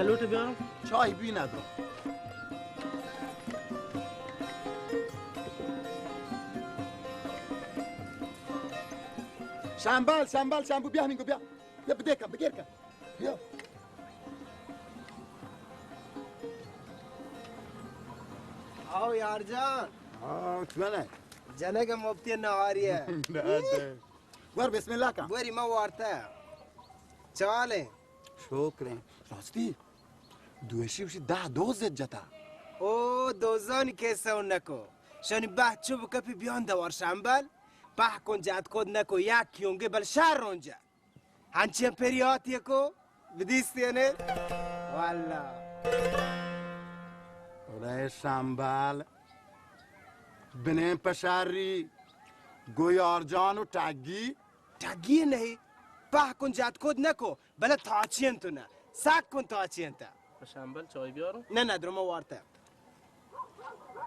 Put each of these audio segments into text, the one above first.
لوٹ بیاروں۔ چائے بی نہ دو۔ شمبل، شمبل، شمبو، بیا ہمینگو، بیا۔ بیا، بدے کن، بگیر کن۔ بیا۔ آؤ یار جان۔ آؤ، چون ئے؟ جنگ مفتی نہاری ئے۔ ور بسم اللہ کن۔ وری ما وارتا۔ چالیں۔ شکریں۔ راستی، دوشی وشی دہ دوز زد جتا۔ او، دوزانی کیسہ نکو۔ شانی بہ چو بکپی بیان دوار شمبل۔ پہ کن جات کود نکو، یک کیونگے بل شہر رونجا۔ ہنچیں پریاتی کو بدیستی نے۔ واللہ۔ اڑے شمبل۔ بنیں پشاری۔ گو یار جان و ٹگی۔ ٹگی نہیں۔ پہ کن جات کود نکو۔ بلے تاچینت نہ، سک کن تاچینت۔ شمبل چائے بیاروں؟ نہ، نہ، درو ما وارتا۔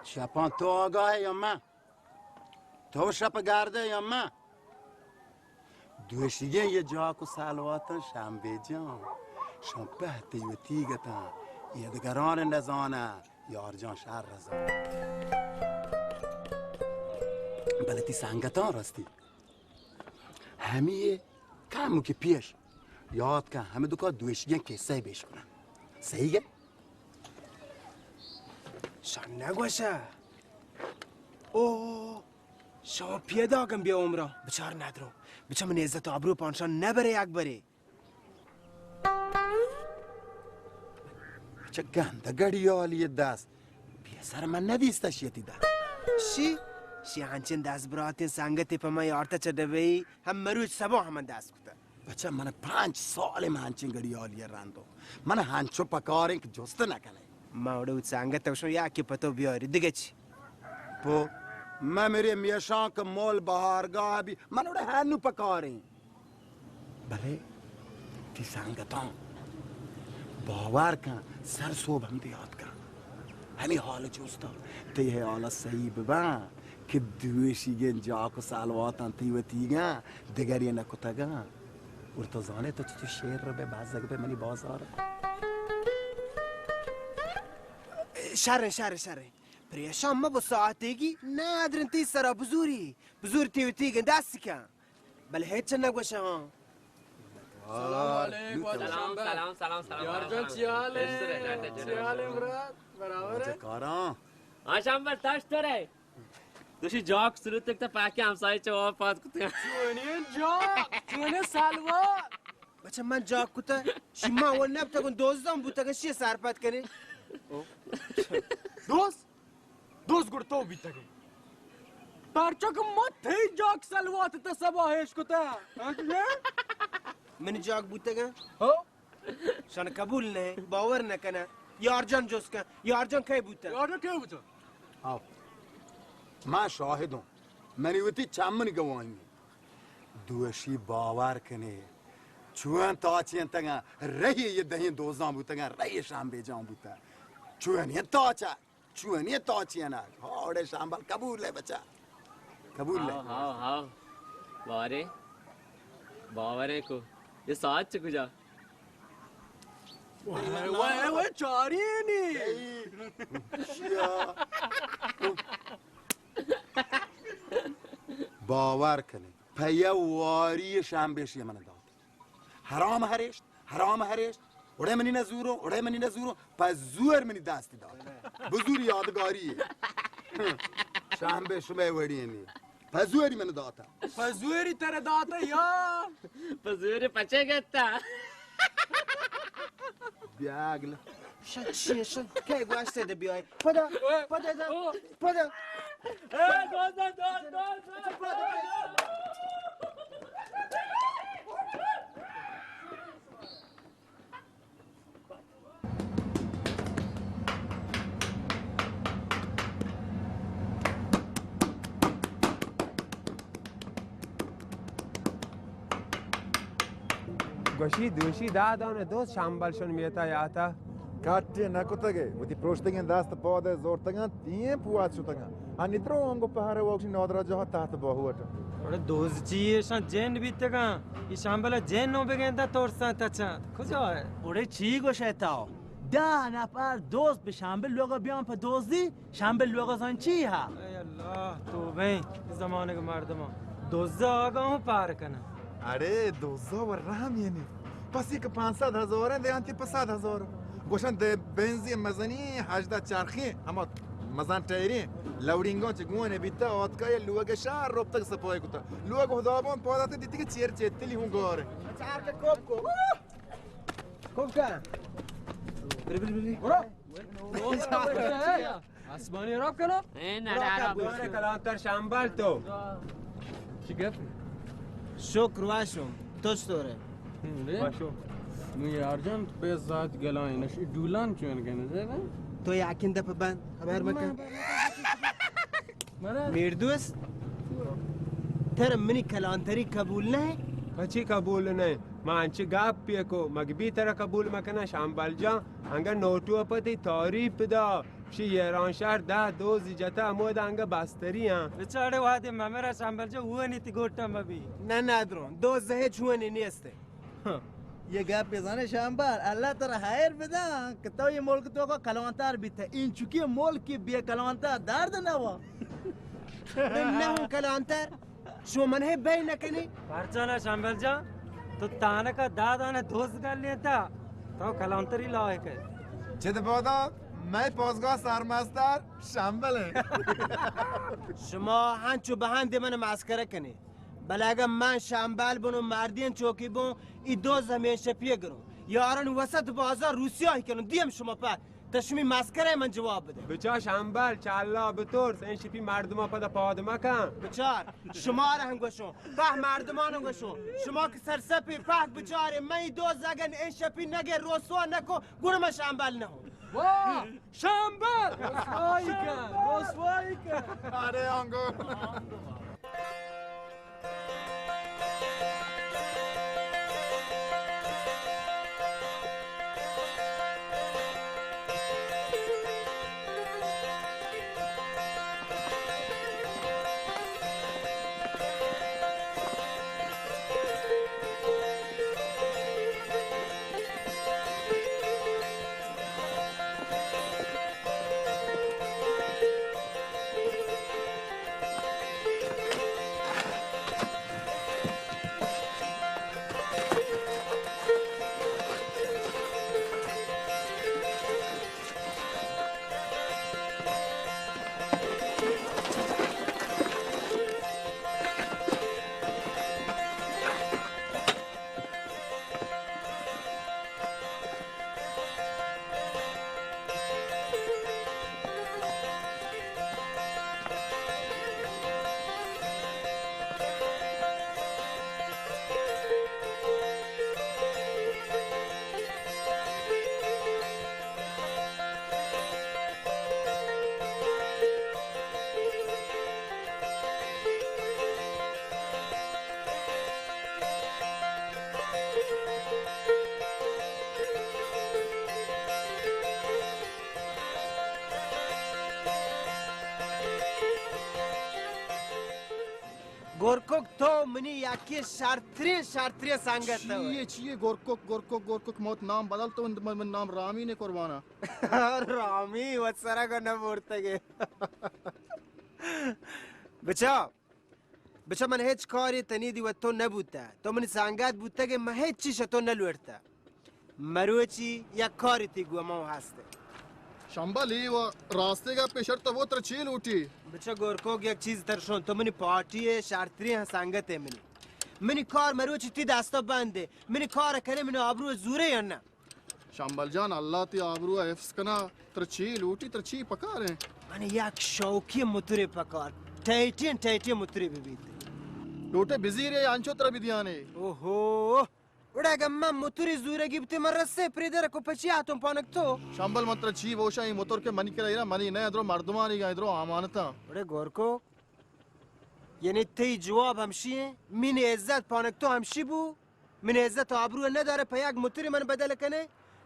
شپاں تو آگاہ ئے یا من؟ تو شپ گردے یا من؟ دوشیگیں یہ جاک و سلواتاں شمبے جان۔ شان پہ تئی و تیگتاں۔ یہ دگران نزانہ، یار جان شر رزان۔ بلے تی سنگتاں راستی۔ ہمے کمکے پیش یات کن، ہمے دکا دوشیگیں کسہ بیش کناں۔ صحیح گے؟ شان نگوشہ۔ او، شما پیدا کن بیا عمرا، بچار ندرو۔ بچہ من عزت آبرو پانشان نبرے اکبرے۔ چہ گند گڑیالی دست۔ پیسر من ندیستہ شیتی دست۔ شی؟ شی ہنچین دست براتین سنگتی پہ من یارتہ چہ دبئی، ہم مروچ سبا ہم من دست کتہ۔ بچہ من پنچ سال من ہنچین گڑیالی رندو۔ من ہنچو پکاریں کہ جست نہ کنے۔ من اوڑے وت سنگت وشو یا کہ پتو بیاری دگہ چی؟ پو، من میرے میشان کہ مول بہارگاہ بی، من اوڑے ہنو پکاریں۔ بلے تی سنگتاں باور کن، سر سوب ہم دیات کن۔ ہمے حال جوستا، تئی حالا صحیح بباں کہ دوشیگیں جاک و سلواتاں تئی وتیگاں، دگرے نہ کتگاں۔ اور تو زانے تو چطور شیر رو بے بازگ بے منی بازار۔ شر، شر، شر۔ پریشان مبو ساعتیگی، نادرن تئی سرا بزوری، بزور تئی وتیگاں دست کن۔ بلے ہچ نہ گوشاں۔ سلام علیکم۔ سلام، سلام، سلام، سلام، یار جان، سلام۔ چی حال ہے؟ چی حال ہے برات؟ برابر ہے؟ کاراں۔ ہاں شمبل، تاش تو رہے۔ دوشی جاک سلوتک تا پاکی ہمسائے چواب پات کتے۔ چونین جاک، چونین سالوا۔ بچہ من جاک کتا، شما و نبتگن دوزدان بوتگن، شی سرپد کنی۔ دوست؟ دوست گڑ تو بیتگ ئے۔ پرچا کہ ما تئی جاک سلوات تا سبا ہیش کتا۔ منی جاک بوتگ؟ ہو۔ شان قبول نہ، باور نہ کنہ۔ یار جان جست کن، یار جان کئے بوتہ؟ یار جان کئے بوتہ؟ آو۔ ما شاہدوں۔ منی وتی چمن گواہی۔ دوشی باور کنے۔ چون تاچینتگاں، رہی یہ دہیں دوزاں بوتگاں، رہی شام بیجان بوتہ۔ چون یہ تاچہ۔ چونی تاچینگ؟ ہاوڑے شمبل قبول ہے بچہ۔ قبول ہے۔ ہاو، ہاو، ہاو۔ بارے۔ باورے کو۔ یہ ساعت چہ کجا؟ وائے، وائے، وائے، چاری نی۔ شیا۔ باور کنے۔ پہ یہ واری شمبے شی من دات۔ حرام ہریشت، حرام ہریشت، اڑے منی نہ زورو، اڑے منی نہ زورو، پہ زور منی دستی داتا۔ بزور یادگاری ہے۔ شمبے شمے وڑی نی۔ پہ زوری من داتا۔ پہ زوری تر داتا یا؟ پہ زوری پچے گتا۔ بیا اگلا۔ شن چیه شن؟ که گوشته ده بیای. پدا، پدا ده، پدا. گوشی دوشی دادان دوست شمبل شن میتا یاتا. کٹے نہ کتگے، وتی پروشتگیں دست پاد ء زورتگاں، تیم پوات شتگاں. انی درو انگو پہر وکشی نادرا جہا تحت باہو اٹ. اڑے دوز چی ایشاں جن بیتگاں، ای شمبل جن نو بگیندا ترساں تچاں. کجا ہے؟ اڑے چی گوشے تاو؟ دہ نفر دوست بہ شمبل لوگا بیان پہ دزی، شمبل لوگا زان چی ہا؟ اے اللہ، توبہ ایں، زمانگ مردماں دزا آگاہ ہوں پار کنن۔ اڑے دزا و رحم یعنی، پس یک پانصد ہزار ایں، دیانتی پہ صد ہزار۔ گوشن دے بنزی مزنی ہژدہ چرخی، ہما مزن ٹیری، لوڑینگاں چہ گون بیتا، آتکا یا لوگ شہر رپتگ سپاہی کتا۔ لوگ خدابان پادات دیتی کہ چیر چیتلی ہوں گار۔ چار کے کوب کو۔ کوب کا؟ بلی، بلی، بلی۔ برو۔ آسمانی راب کنو؟ اے نہ، نہ، نہ، کلانتر شمبل تو۔ چی گپ؟ شکر واشم، تو چطور ئے؟ ہم، لے۔ واشو۔ نو یار جان، بے ذات گلائیں، نش ڈولان چون کنے، زیبا؟ تو یاکین دپ بند، خبر مکن۔ میردوست، تر منی کلانتری قبول نہ؟ پچی قبول نہ؟ ما انچی گپ پیکو، مگبی ترا قبول مکنن شمبل جان، انگا نوٹو پتی تعریف دا۔ شی ایران شہر دہ دوزی جتا، ہمودا انگہ بستری آں۔ بچاڑے وہدے ممرا شمبل جان، ہونی تی گوٹا مبی۔ نہ نہ درون، دوز ہچ ہونی نیست۔ ہاں۔ یہ گپ بزانے شمبل، اللہ ترا خیر بدا کہ تو یہ ملک تو کو کلانتر بیتا۔ این چکی ملک بے کلانتر درد نہ وا۔ نہ ہوں کلانتر۔ شما من ہے بے نہ کنی۔ پرچا نہ شمبل جان، تو تانکا دادانا دوست گل لیتا، تو کلانتری لائق ہے۔ چد بادا، میں پاسگاہ سرمستر شمبل ہے۔ شما ہنچو بہندے من مسخرہ کنی، بلے اگر من شمبل بنو مردین چوکی بون، ای دوز ہمین شپیہ گرون، یارن وسط بازار روسیاہی کنون، دیم شما پر۔ تو شمی مسخرہ من جواب بدے۔ بچا شمبل، چہ اللہ بترس، این شپی مردمان پدا پاد مکن۔ بچار، شمارا ہم گوشوں، پہ مردمان ہم گوشوں، شما کہ سرسپی پہک بچارے، من ای دوز اگن این شپی نگے رسوا نکو، گڑا من شمبل نہ ہوں۔ واہ! شمبل! رسوائی کن، رسوائی کن۔ ارے آنگو۔ گورکک، تو منی یکیں شرتریں، شرتریں سنگت ئے۔ چیے، چیے گورکک، گورکک، گورکک؟ موت نام بدل تو، من، من نام رامین ئے قربانا۔ رامی وت سرا کو نہ بورتگے۔ بچا، بچا من ہچ کاری تنیدی و تو نہ بوتا۔ تو منی سنگت بوتگے، من ہچ چیز تو نہ لوٹتا۔ مروچی یک کاری تی گو ما ہست۔ شمبل، ای و راستے گپے، شرط وہ تر چی لوٹی؟ بچا گورکوک، یک چیز ترشون، تو منی پارٹی ئے، شرتری ہاں سنگت ئے منی۔ منی کار مروچی تی دستا بندے، منی کار کنے منی آبرو زورے یا نہ؟ شمبل جان، اللہ تی آبرو حفظ کنا، تر چی لوٹی، تر چی پکاریں؟ من یک شوقی موترے پکار، ٹائٹین، ٹائٹین موترے ببیت۔ لوٹے بزیرے، انچو تر بدیانے۔ اوہو۔ گڑا اگاں من موتری زورگی بوتیں، من رسے پریدر کو پچی آتوں پانک تو۔ شمبل، من ترا چی بوشاں، اے موتر کہ منی کرا ایرا منی نہ، ادرو مردمانی گا، ادرو امانتاں۔ گڑا گورکو، یعنی تئی جواب ہمشی ایں، منی عزت پانک تو ہمشی بو، منی عزت و آبرو ندارے، پہ یک موتری من بدل کنے،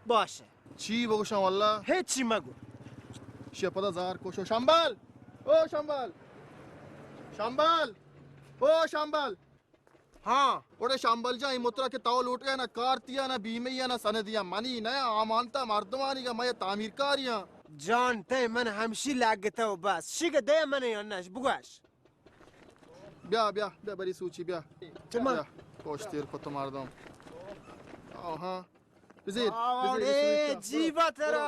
باشه۔ چی بگوشاں واللہ؟ ہچی مگو۔ شی پدا زار کوشو۔ شمبل! او شمبل! شمبل! او شمبل! ہاں۔ گڑا شمبل جان، اے موترا کہ تو لوٹگئے، نہ کارتی ءَ، نہ بیمہ ءَ، نہ سندی ءَ، منی نہ، امانت ءِ مردمانی گا، مئے تعمیرکاری آں۔ جان، تئ من ہمشی لگتہ و بس۔ شیگہ دئے من انش، بگوش۔ بیا، بیا، بیا، بری سوچی، بیا۔ چما؟ بیا، کوش تیر کت مردم۔ آہاں۔ بزیر، بزیر، اڑے، بزیر۔ جیبا ترا۔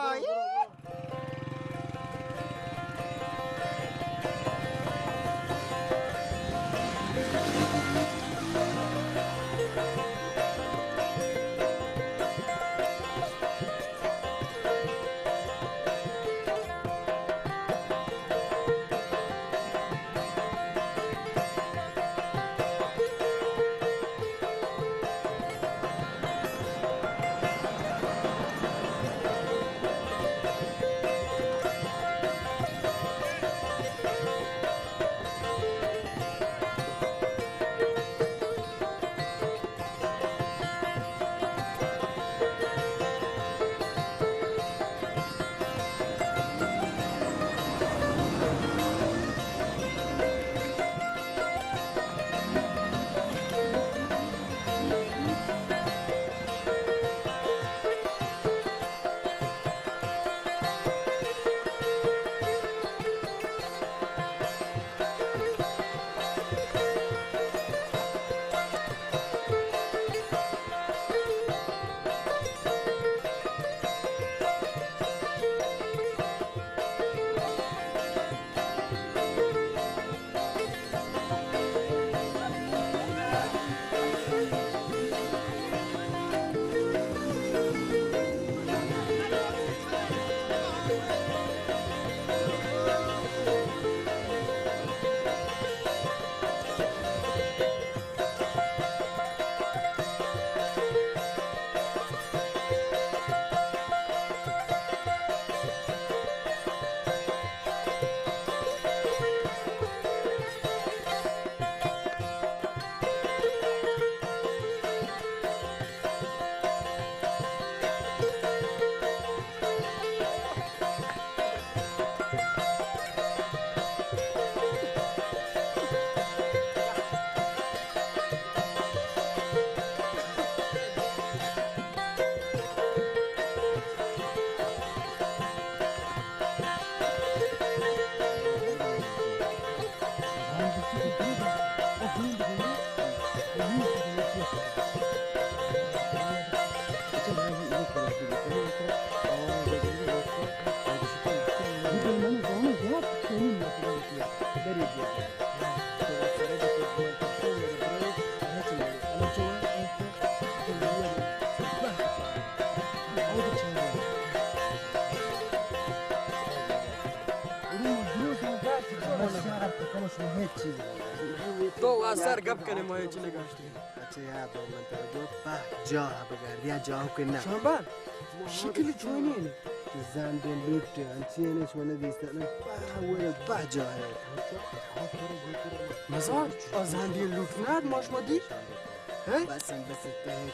برو، برو، برو، برو۔ تو وا سر گپ کنے، ما ہچ نگوشتگ۔ اچھا یار، من ترا گو پہ جاہ بگر، یا جاہ کہ نہ۔ شامبان، شکل چونی نے؟ زانڈے لوٹ، انچی نے شما دیستا نہ، پہ وہ پہ جاہ ہے۔ مزار، آ زانڈے لوٹ نہ، ما شما دی؟ ہیں؟ بس، بس،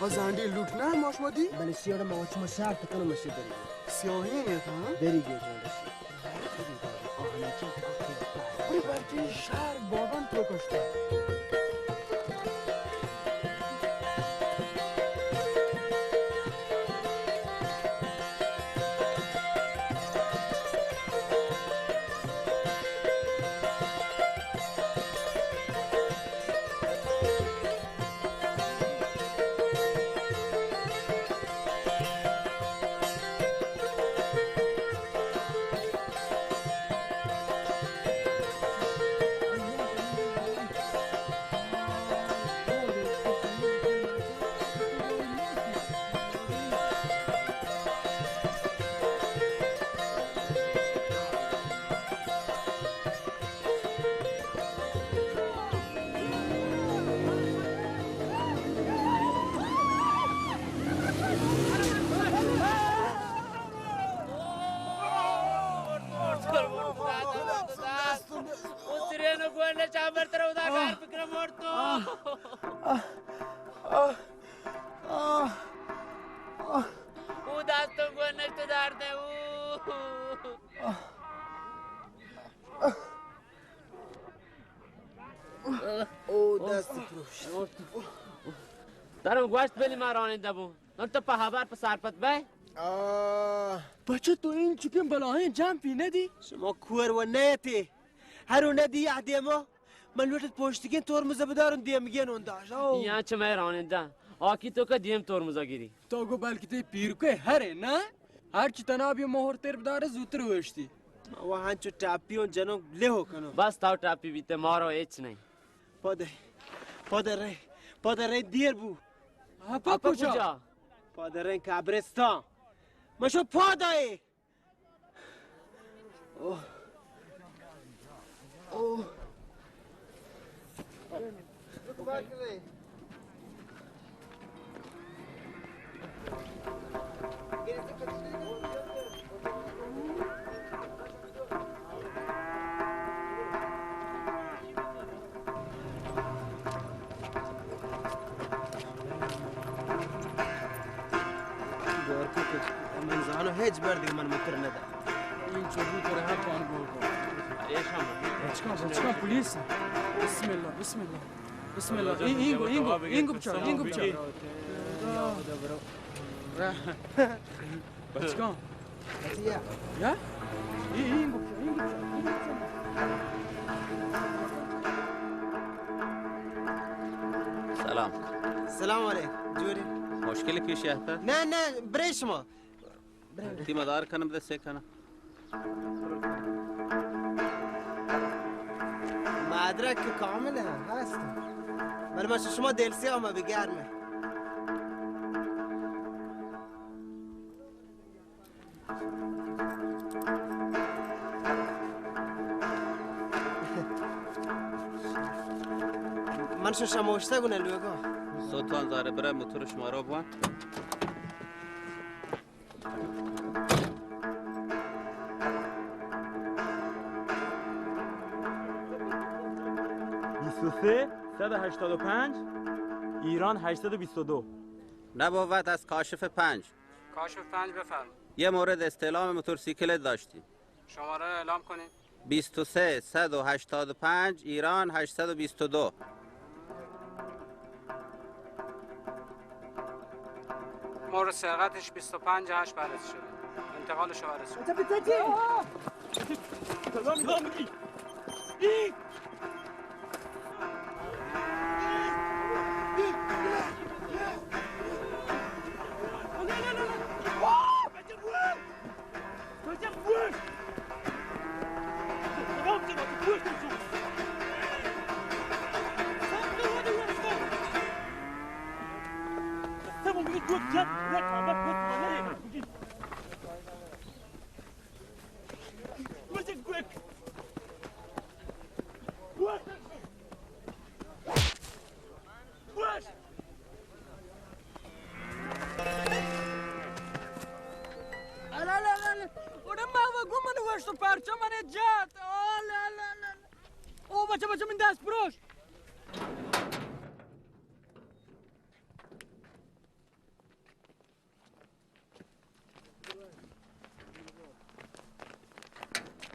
آ زانڈے لوٹ نہ، ما شما دی؟ بلے شیڑ ما شما شار تکن مشی دری۔ سیاہیں نے تھا، ہاں؟ دری گے جان۔ ارے بچے، شہر بابان تو کشتا۔ اترین گونے چامر تر ادا کار فکر مورتو۔ او دستوں گونے تو دار دے او۔ او دست پروش. ترم گوشت بلی ما رانندہ بو. نن تو په خبر په سرپد بے. آه. بچه تو این چکن بلاهین جمپی ندی؟ شما کور و نیتی. هر و ندی اهدی ما. من لوٹت پوشتگین ترمز بدارن دیمگین اون داشت. آه. یا چه مه راننده. آکی تو که دیم ترمزا گیری. تو گو بلکی تی پیرکه هره نه؟ هر چی تناب یه مهر تر بداره زودتر وشتی. و هنچو ٹاپی اون جنو لیهو کنو. بس تاو ٹاپی بیته مارو هیچ نه. پادای، پادای رای، پادای رای دیر بو. اپا اپا کجا؟ کجا؟ پادای رای قبرستان. مشو پادای. اوه. اوه. گورکو که من زانو هیچ بر دیگه من متر نده. این چوبو تو رها پان گورکو. بچکان، بچکان، پولیس. بسم الله، بسم الله. بسم الله. این، این گو، این گو، این گو بچار، این گو بچار. بچکان. یا؟ این، این گو بچار، این گو بچار، این گو بچار. سلام. سلام علیکم. جوری؟ مشکلی پیش آتا؟ نه، نه، برای شما. تی مدار کنم دسته کنم. مدرک که کامل هست. بله، من شما دلسی آمه بگرمه. من شو شموشته گونه لوگا. سلطان زاره برای موتور شما رو بوان. بیست و سه، صد و هشتاد و پنج، ایران هشتصد و بیست و دو. نبوت از کاشف پنج. کاشف پنج، بفرم. یه مورد استعلام موتورسیکلت داشتیم. شماره اعلام کنید. بیست و سه، صد و هشتاد و پنج، ایران هشتصد و بیست و دو. مورد سرقتش بیست و پنج هشت بررسی شده. انتقالش رو بررسی کنید. الا لا لا لا. اوڑا ما و گو من وشت و پرچا من جات. آ لا لا لا لا. او بچه، بچه، من دست پروش.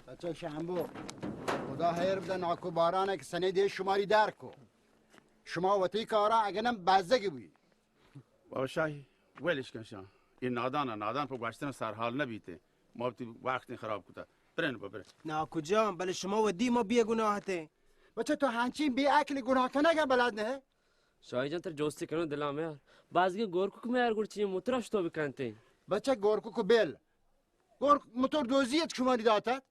بچه شمبو، خدا خیر بده، ناکو بارانه که سنه دی شماری در کو. شما وتی کارا اگنم بزگ بوی. بابا شاهی، ولش کن شان. این نادان، نادان په گوشتن سرحال نبیته. ما وتی وقت خراب کتا. برن با برن. ناکو جان، بله شما و دی ما بیگناه هتین. بچه تو هنچین بی عقل گناه کنگا بلد نه؟ شاهی جان، تر جوستی کنو دلا میار. بازگی گورکو که میار گوڑ چی موترش تو بکنتی. بچه گورکو کو بیل. گور موتور دوزی ات شماری داتت؟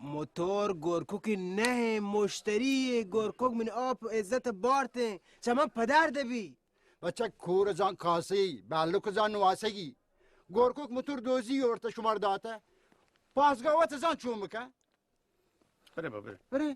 موتور گورکوکی نه، مشتری گورکوک من آپ عزت بارتیں، چه من پدر دبی. بچک کور زان کاسی، بلوک زان نواسگی. گورکوک موتور دوزی اورت شمار داته. پاسگاوت زان چون بکن؟ برے با، برے. برے.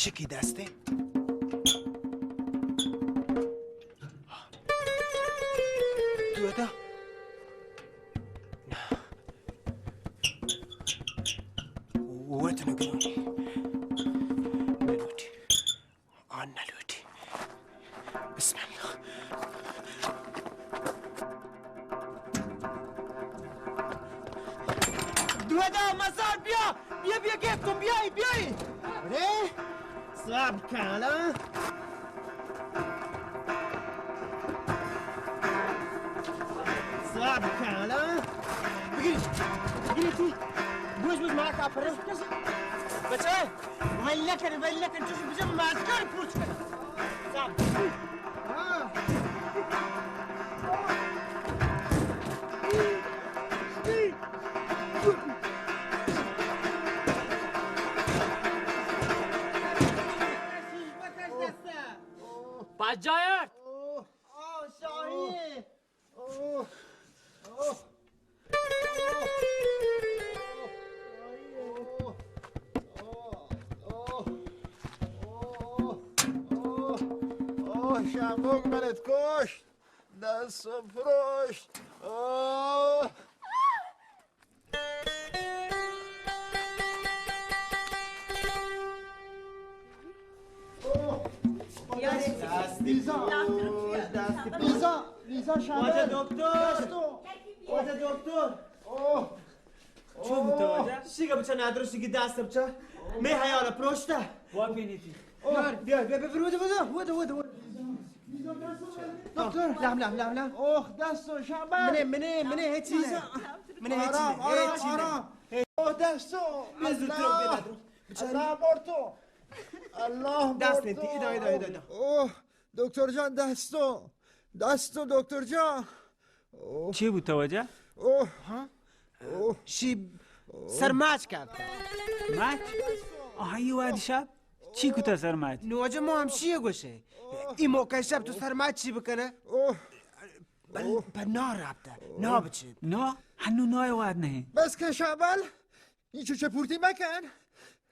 شکی دستے؟ تو ادا؟ وت نگرانی. نلوٹی. آن نلوٹی. بسم الله. دودا مزار بیا. بیا، بیا، گپتم، بیای، بیای. ارے، صبر کن، ها؟ صبر کن، ها؟ بگیر، بگیر تو. بوش، بوش، ما کافر. بچه، ویل نکن، ویل نکن، چوش بجم مازکار پوچ کن. صبر. پجایت. آه، شاهی. آه، شمبوک منت کشت، دست و پروشت. آه. لیزا، لیزا، شمبل. واجه دکتر. واجه دکتر. اوه. چون تو واجه؟ شیگا بچه ندرو، شیگی دست بچه. می حیال پروشته. وا بینیتی. اوه، بیا، بیا، بیا، بیا، بیا، بیا، بیا، بیا. دکتر، لام، لام، لام، لام. اوه، دستو، شمبل. منه، منه، منه، هیچی نه. منه هیچی نه. آرام، آرام، هیچی نه. آرام. اوه، دستو. بیا زودتر، بیا الله. ندرو. بچاری. الله بر تو. الله بر تو. دست نتی، ادا، ادا، ادا، ادا. اوه، دکتر جان، دستو. دستو، دکتر جان. اوه. چی بوتا واجه؟ اوه. ها؟ اوه. شی سرماچ کرد. ماچ؟ آهی واد شب؟ چی کتا سرماچ؟ نو واجه ما هم شی گوشه. ای موقع شب تو سرماچ چی بکنه؟ اوه. بل، اوه. پر نا رابطه. نا بچه. نا؟ هنو نای واد نه. بس که شابل. این چو چپورتی مکن.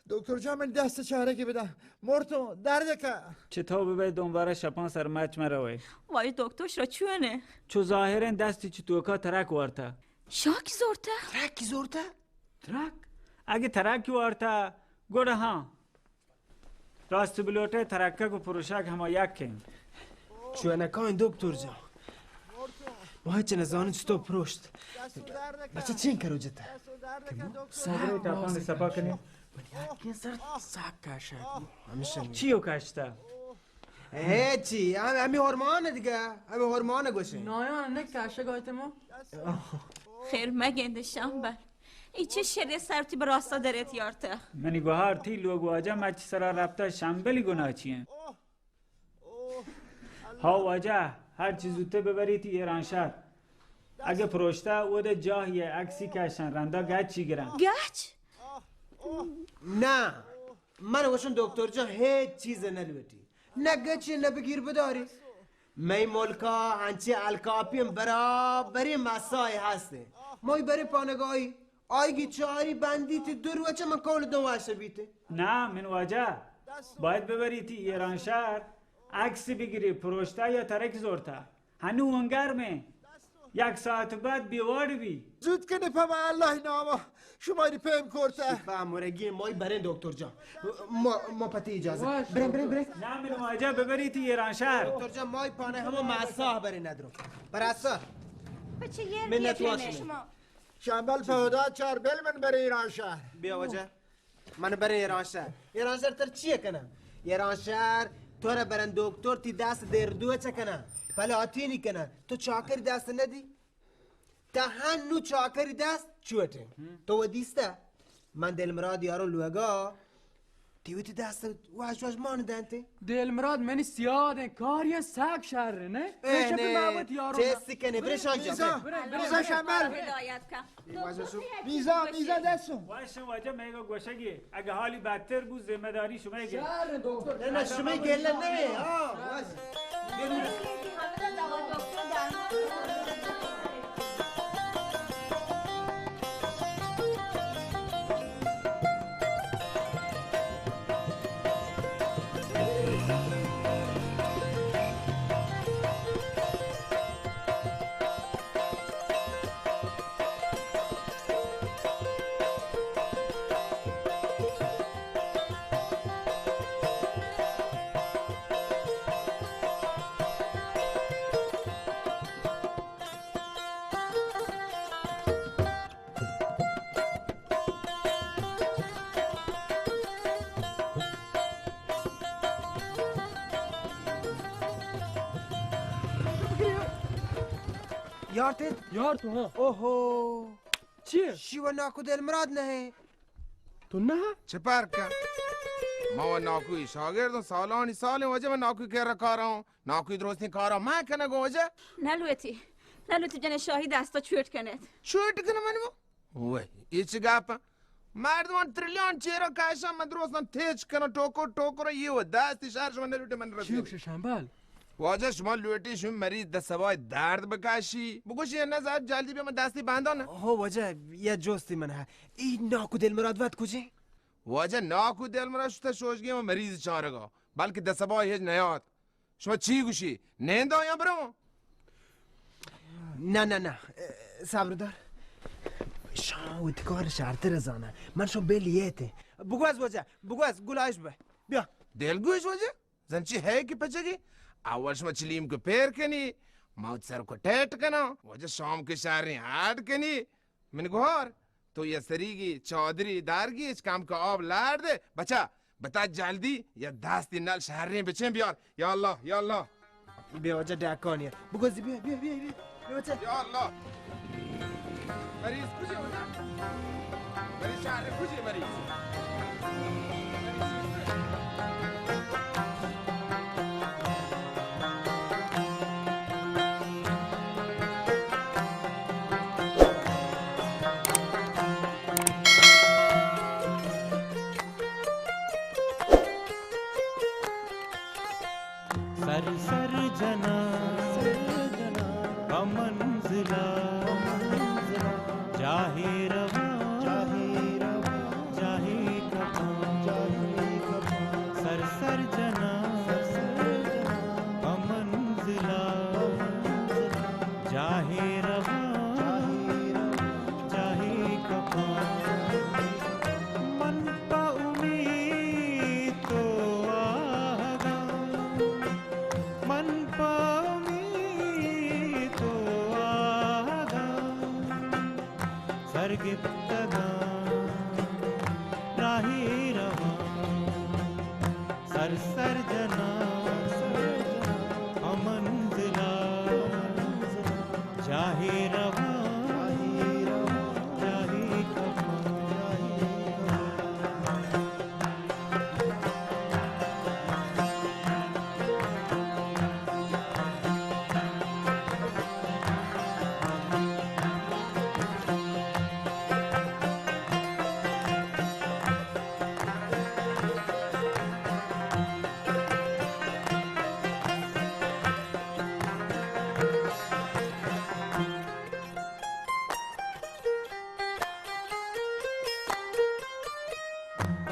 دکتر جان، من دست چارگی بدم. مرتو، درد که. چطور ببی دنباره شپان سرمچ مروی؟ وای دکتر، شرا چونه؟ چو ظاهرین دستی چی توکا ترک وارتا. شاکی زورتا؟ ترکی زورتا؟ ترک؟ اگه ترکی وارتا، گوڑا ها. راست بلوٹے، ترکگ و پروشگ ہما یک انت. چونکاین دکتر جان. ما ہچ نزانن چطور پروشت. بچہ چین کرو جتا. سر ٹاپان سپا کنی. من یکی سر ساک کاشا. ہمیشہ. چیو کاشتا؟ اے چی؟ ہم-، ہمی ہورمان دیگه. ہمی ہورمان گوشه. نایان نه کاشا گایت ما. خیر مگند شمبل. ای چه شری سر تی براستا درت یارته؟ منی گوهار تی لوگ واجه مچ سرا ربطه، شمبلی گناه چیه؟ ها واجه، هر چی زودته ببریتی ایرانشهر. اگه پروشته، اوده جاهیه عکسی کشن، رندا گچی گرن. گچ؟ نه، من گوشم دکتر جان هیچ چیز نلوٹی. نه گچی نه بگیر بداری. می ملکا انچی الکاپی برابری مسای هسته. مای بری پانگاهی. آیگی چاری بندیتی دو روچه من کول دو واشه بیته. نه، من واجه. باید ببریتی ایرانشهر، عکس بگیری، پروشته یا ترک زورته. هنو اون گرمه. یک ساعت بعد بیوار بی. زود کنه پا الله ناما. شما ری پیم کرته. شفا مرگی مای برین دکتر جان. ما، ما پتی اجازه. باش، برین، برین، برین. نه، من واجه ببریتی ایرانشهر. دکتر جان، مای پانه همه مسا برین ندرو. براسا. بچه یه منت واش. شما. شمبل پهدا چار بل من بری ایرانشهر. بیا واجه. من برین ایرانشهر. ایرانشهر تر چیه کنم؟ ایرانشهر تو را برن دکتر تی دست دردو چه کنم؟ پلاتینی کنم. تو چاکری دست ندی؟ تا هنو چاکری دست چوٹه. تو و دیسته؟ من دلمراد یارو لوگا. تی وتی دست واش واش مان دنته. دلمراد منی سیاد ہیں، کاری ہیں، ساک شر ہیں، نه؟ اے، من شپی نه. محبت یارو چیستی کنی، برے شان جان. بیزا، برے، برے، بیزا برے. شمبل. هدایت کن. بیزا، بیزا دستو. واش واجه میگا گوشگی، اگه حالی بدتر بود، ذمہ داری شما گه. شر دکتر. نه، نه، شما گله نه، ها، واش. یار تے؟ یار تو، ہاں. اوہو. چی؟ شیوہ ناکو دلمراد نہ ئے؟ تو نہ؟ چہ پرکا؟ ما و ناکوی شاگردوں، سالانی سالیں واجہ من ناکوی کرا کارا اوں. ناکوی درستیں کارا من کنگوں واجہ. نہ لوٹی، نہ لوٹی جن شاہی دستا چوٹ کنت. چوٹ کنت من وہ؟ وای، اے چہ گپ؟ مردمان تریلیان چیرا کشان، من درستاں تیچ کناں، ٹوکر ٹوکر، یہ و دستی شہر شما نلوٹے من رسید. چیوک شمبل؟ واجہ شما لوٹی شما مریض دست سبای درد بکشی؟ بگوش یہ نہ زیاد جلدی بیا من دستی بندان. ہو واجہ، یہ جوستی من ہے. ای ناکو دلمراد وت کجے؟ واجہ ناکو دلمراد شتا شوشگی من مریض چارگا، بلکہ دست سبای ہیچ نیاد. شما چی گوشی؟ نیندا یا برو؟ نہ، نہ، نہ، صبر دار. شما وتی کار شرتر زانہ. من شما بل ییتے. بگوز واجہ، بگوز، گلایش بہ. بیا. دلگوش واجہ؟ زن چی ہے کہ پچگی؟ اول شما چلیم کو پیر کنی، ما سر کو ٹیٹ کنا. واجہ شام کے شہریں ہاڈ کنی. من گوہار، تو یہ سریگی چادری دارگی، اچ کم کہ آب لار دے. بچا، بتا جلدی، یا دستی نل شہریں بچیں بیار. یا اللہ، یا اللہ. بیا واجہ ڈاکانی. بگوزی، بیا، بیا، بیا، بیا. بیا واجہ. یا اللہ. مریض کجے واجہ؟ مریض شہر کجے مریض؟ سر سر جناں پہ منزلا، جاہے رواں، جاہے کپاں، سر سر جناں پہ منزلا، جاہے رواں، جاہے کپاں. من پہ امیت و آہگاں، من پہ امیت و آہگاں، سرگپتگاں راہے رواں. سر سر جناں پہ منزلا، جاہے رواں، جاہے کپاں.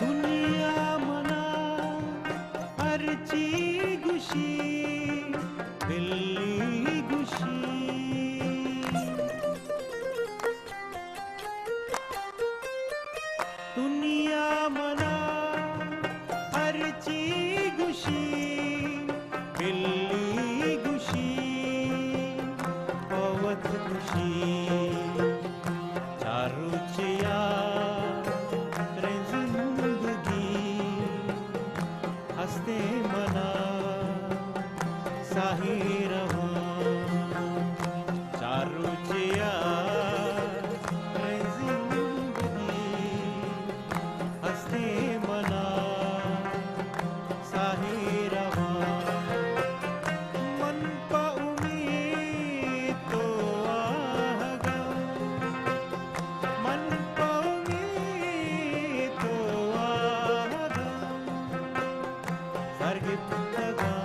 دنیا منا ہرچی گوشی، بلی گوشی. دنیا منا ہرچی گوشی، بلی گوشی، پہ وت گوشی. چار روچیا تریں زندگی، ہستیں منا ساہی رواں. چار روچیا تریں زندگی، ہستیں منا ساہی رواں. من پہ امیت و آہگاں، من پہ امیت و آہگاں، سرگپتگاں